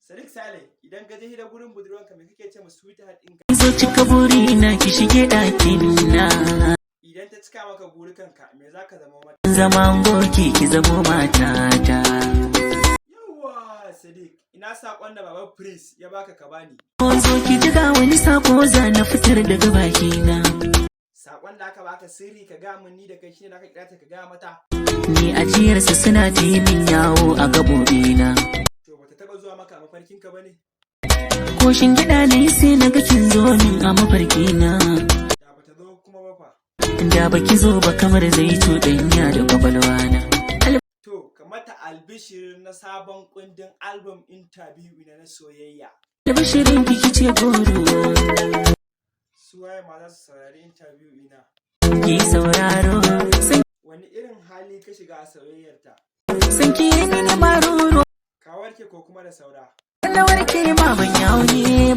Sadiq Sale, idan ka je hira gurin budurwanka, me kake ce ma sweetheart ɗinka? Zo cika burina, ki shige ɗakin na. Idan ta cika maka burukanka, me za ka zama mata? Zama goki, ki zamo matata. Yawwa Sadiq, ina saƙon da Baba Prince ya baka ka bani? Zo ki ji, ga wani sako za na fitar daga bakina. Saƙon da aka baka sirri ka ga mun ni da kai shine da aka kira ta ka gaya mata? Ni ajiyarsa suna ta yi min yawo a gaɓoɓina. To, bata taba zuwa maka a mafarkinka bane? Ko gida ne sai na ga kin zo min a mafarkina. Da bata zo kuma ba fa? Da baki zo ba, kamar zai cuɗanya da kwakwalwana. To, ka mata albishir na sabon kundin album interview na na soyayya. Albishirin ki, kice goro. Su waye ma za su saurari interview ina? Ki sauraro san. Wani irin hali ka shiga a soyayyarta? San ki yi mini maruru. Ka warke ko kuma da saura? Na warke ma, ban yawo ne.